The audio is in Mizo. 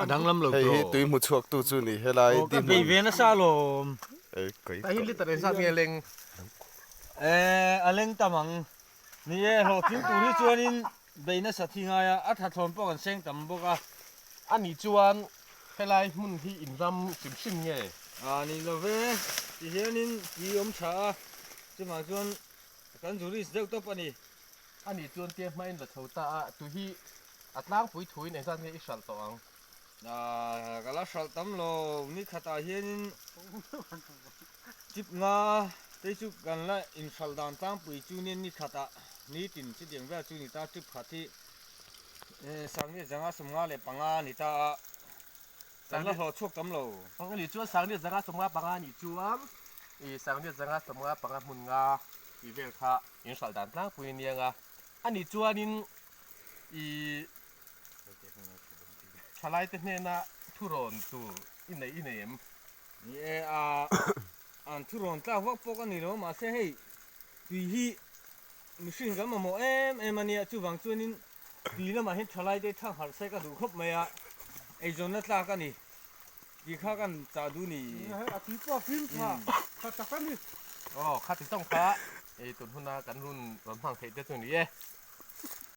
A danglam lo Hei hi tawh. tui hmu chhuak tu chu ni helai Ka bei ve nasa alawm. Tah hi liter engzat nge leng? Eh a leng tam ang. Ni e hlawhtling tur hi chuanin bei nasa thi ngai a, a thathlawn pawh kan seng tam bawk a. A nih chuan helai hmun hi in ram hrim hrim nge? A ni lo ve, ti hianin tui awm tha a, chuvang chuan kan zuris deuh tawp a ni. A nih chuan tia hmain la chho ta a, tui hi a tlangpui thuin engzat nge i hralh tawh ang? Ahh ka la hralh tam lo, ni khatah hianin tip nga te chu kan la inhralh dan tlangpui chu nia ni khatah nitin chutiang vel chu ni ta, tip khat hi Sangriat zanga 55 a ni ta a, kan la hlawh chhuak tam lo. A nih chuan Sangriat zanga 55 nih chuan i Sangriat zanga 55 hmun nga tih vel kha inhralh dan tlangpui a nia nga, a nih chuanin i Thalaite hnena thurawn tur i nei i nei em? Ni e, a an thurawn tlak vak pawh ka ni lo, mahse hei tui hi mihring kan mamawh em em a nia, chuvang chuanin tui lamah hian thalaite thang harh se ka duh khawp mai a, eizawnna tlak a ni tih kha kan chah duh ni. A tui pawh a fim tha, tha tak a ni. Aw, khati tawng kha ei tun huna kan hun rawn hmang theih te chu ni e.